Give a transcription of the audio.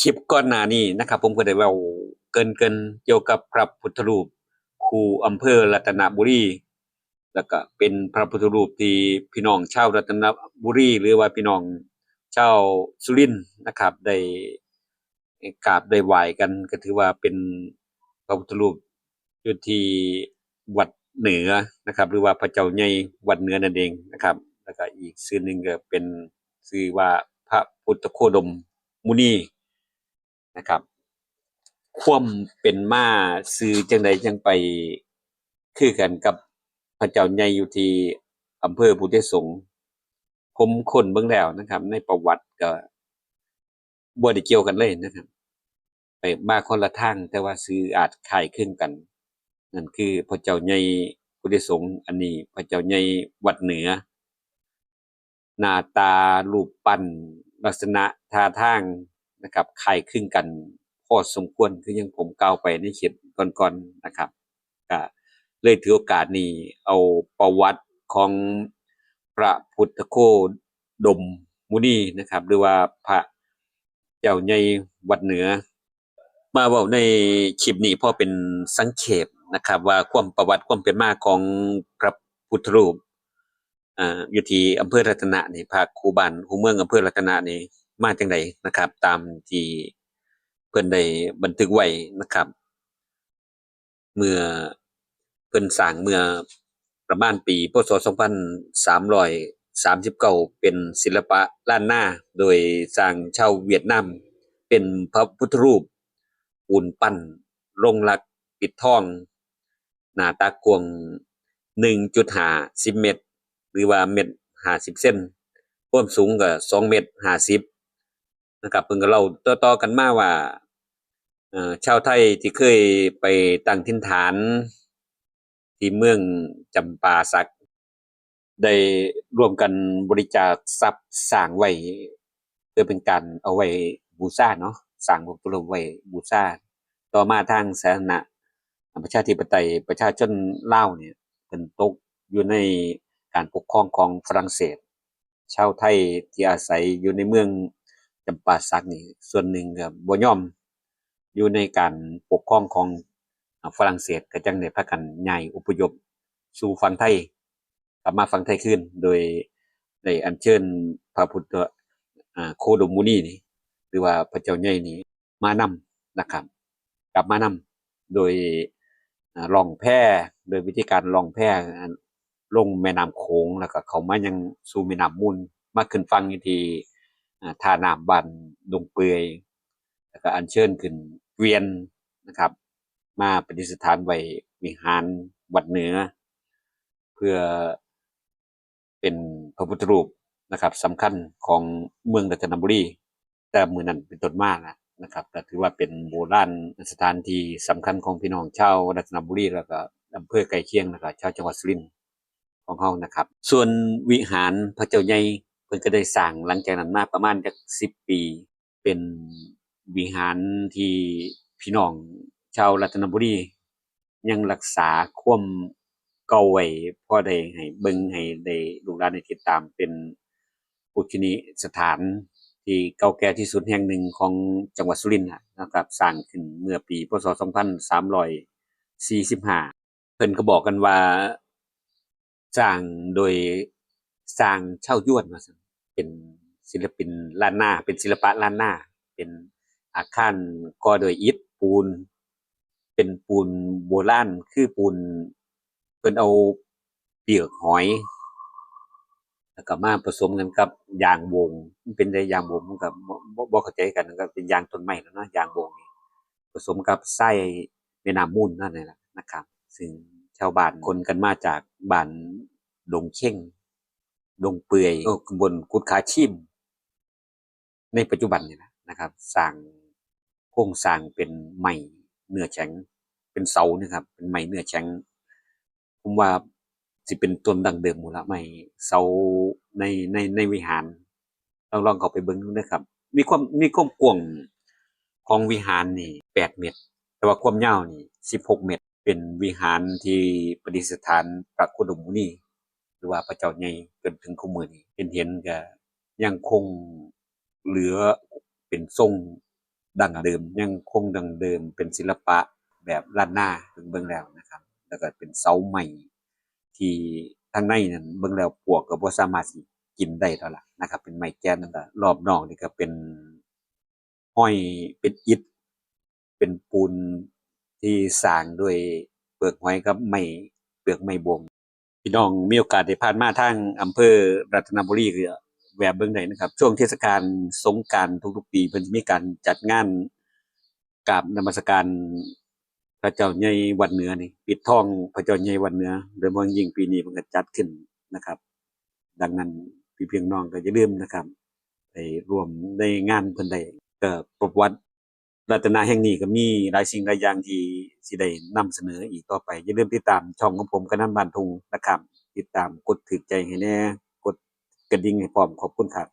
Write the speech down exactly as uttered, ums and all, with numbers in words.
คลิปก่อนหน้านี้นะครับ ผมก็ได้เว้าเกริ่นๆ เกี่ยวกับพระพุทธรูปคู่อำเภอรัตนบุรี แล้วก็เป็นพระพุทธรูปที่พี่น้องชาวรัตนบุรี หรือว่าพี่น้องชาวสุรินทร์นะครับ ได้กราบได้ไหว้กัน ก็ถือว่าเป็นพระพุทธรูปอยู่ที่วัดเหนือนะครับ หรือว่าพระเจ้าใหญ่วัดเหนือนั่นเองนะครับ แล้วก็อีกชื่อหนึ่งก็เป็นชื่อว่าพระพุทธโคดมมุนี นะครับ ความเป็นมาชื่อจังใดจังไปคือกันกับพระเจ้าใหญ่อยู่ที่อำเภอพุทธไทยสงฆ์ ผมค้นเบิ่งแล้วนะครับ ในประวัติก็บ่ได้เกี่ยวกันเลยนะครับ ไปมาคนละทาง แต่ว่าชื่ออาจคล้ายคลึงกัน นั่นคือพระเจ้าใหญ่พุทธไทยสงฆ์ อันนี้พระเจ้าใหญ่วัดเหนือ หน้าตารูปปั้น ลักษณะท่าทางนะครับ คล้ายคลึงกันพอสมควร คือยังผมกล่าวไปในคลิปก่อนๆนะครับ ก็เลยถือโอกาสนี้เอาประวัติของพระพุทธโคดมมุนีนะครับ หรือว่าพระเจ้าใหญ่วัดเหนือ มาเว้าในคลิปนี้พอเป็นสังเขปนะครับ ว่าความประวัติความเป็นมาของพระพุทธรูป อ่า อยู่ที่อำเภอรัตนะนี่ พระคู่บ้านคู่เมืองอำเภอรัตนะนี่มาจังใดนะครับ ตามที่เพิ่นได้บันทึกไว้นะครับ เมื่อเพิ่นสร้างเมื่อประมาณปี พ.ศ. สองพันสามร้อยสามสิบเก้า เป็นศิลปะล้านนา โดยสร้างชาวเวียดนาม เป็นพระพุทธรูปปูนปั้นลงรักปิดทอง หน้าตักกว้าง หนึ่งจุดห้า สิบเมตร หรือว่าเมตรห้าสิบเซน ความสูงก็ สองเมตรห้าสิบ นะครับ เพิ่นก็เล่าต่อๆกันมาว่า เอ่อ ชาวไทยที่เคยไปตั้งถิ่นฐานที่เมืองจำปาสัก ได้ร่วมกันบริจาคทรัพย์สร้างไว้ เพื่อเป็นการเอาไว้บูชาเนาะ สร้างพระพุทธรูปไว้บูชา ต่อมาทางสาธารณะประชาธิปไตยประชาชนลาวเนี่ย เพิ่นตกอยู่ในการปกครองของฝรั่งเศส ชาวไทยที่อาศัยอยู่ในเมืองจำปาสักนี่ ส่วนหนึ่งก็บ่ยอมอยู่ในการปกครองของ อ่า ฝรั่งเศส ก็จั่งได้พากันย้ายอพยพสู่ฝั่งไทย กลับมาฝั่งไทยคืน โดยได้อัญเชิญพระพุทธ อ่า โคดมมุนีนี่ หรือว่าพระเจ้าใหญ่นี่มานำนะครับ กลับมานำ โดย อ่า ล่องแพ โดยวิธีการล่องแพ อ่า ลงแม่น้ำโขง แล้วก็เข้ามายังสู่แม่น้ำมูล มาขึ้นฝั่งอยู่ที่ อ่า ท่าน้ำบ้านดงเปื่อย แล้วก็อัญเชิญขึ้นเกวียนนะครับ มาประดิษฐานไว้วิหารวัดเหนือ เพื่อเป็นพระพุทธรูปนะครับ สำคัญของเมืองรัตนบุรี แต่มื้อนั้นเป็นต้นมานะนะครับ ก็ถือว่าเป็นโบราณสถานที่สำคัญของพี่น้องชาวรัตนบุรี แล้วก็อำเภอใกล้เคียง แล้วก็ชาวจังหวัดสุรินทร์ของเฮานะครับ ส่วนวิหารพระเจ้าใหญ่ เพิ่นก็ได้สร้างหลังจากนั้นมาประมาณจักสิบปี เป็นวิหารที่พี่น้องชาวรัตนบุรียังรักษาความเก่าไว้ พอได้ให้เบิ่งให้ได้ลูกหลานได้ติดตาม เป็นปูชนียสถานที่เก่าแก่ที่สุดแห่งหนึ่งของจังหวัดสุรินทร์น่ะนะครับ สร้างขึ้นเมื่อปี พ.ศ. สองพันสามร้อยสี่สิบห้า เพิ่นก็บอกกันว่าสร้างโดยช่างเช่ายวนว่าซั่น เป็นศิลปินล้านนา เป็นศิลปะล้านนา เป็นอาคารก่อด้วยอิฐปูน เป็นปูนโบราณ คือปูน เพิ่นเอาเปลือกหอย แล้วก็มาผสมกันกับยางบง มันเป็นได้ยางบง มันก็บ่ บ่ บ่เข้าใจกัน ก็เป็นยางต้นไม้แล้วเนาะ ยางบงนี่ ผสมกับทรายแม่น้ำมูลนั่นแหละนะครับ ซึ่งชาวบ้านขนกันมาจากบ้านดงเช็ง ดงเปื่อย เออ ตำบลกุดขาชีม ในปัจจุบันนี่นะนะครับ สร้างโครงสร้างเป็นไม้เนื้อแข็ง เป็นเสานะครับ เป็นไม้เนื้อแข็ง ผมว่าสิเป็นต้นดั้งเดิมหมดละ ไม้เสาใน ใน ในวิหาร ลอง ลองเข้าไปเบิ่งดูนะครับ มีความ มีความกว้างของวิหารนี่แปดเมตร แต่ว่าความยาวนี่สิบหกเมตร เป็นวิหารที่ประดิษฐานพระโคดมมุนี หรือว่าพระเจ้าใหญ่ จนถึงคุมื้อนี้ เห็น เห็นก็ยังคงเหลือเป็นทรง ดั้งเดิม ยังคงดั้งเดิม เป็นศิลปะแบบล้านนา เบิ่งแล้วนะครับ แล้วก็เป็นเสาไม้ที่ทางในนั้นเบิ่งแล้วปวกก็บ่สามารถสิกินได้แล้วล่ะนะครับ เป็นไม้แก่น แล้วก็รอบนอกนี่ก็เป็นห้อย เป็นอิฐ เป็นปูนที่สร้างด้วยเปลือกหอยกับไม้ เปลือกไม้บง พี่น้องมีโอกาสได้ผ่านมาทางอำเภอรัตนบุรีก็แวะเบิ่งได้นะครับ ช่วงเทศกาลสงกรานต์ทุกๆปี เพิ่นจะมีการจัดงานกราบนมัสการพระเจ้าใหญ่วัดเหนือนี่ ปิดทองพระเจ้าใหญ่วัดเหนือ โดยเฉพาะยิ่งปีนี้เพิ่นก็จัดขึ้นนะครับ ดังนั้นพี่พี่น้องก็อย่าลืมนะครับ ไปร่วมในงานเพิ่นได้ ก็ประวัติรัตนะแห่งนี้ก็มีหลายสิ่งหลายอย่างที่สิได้นำเสนออีกต่อไป อย่าลืมติดตามช่องของผม กำนันบ้านทุ่งนะครับ ติดตามกดถูกใจให้แหน่ กดกระดิ่งให้พร้อม ขอบคุณครับ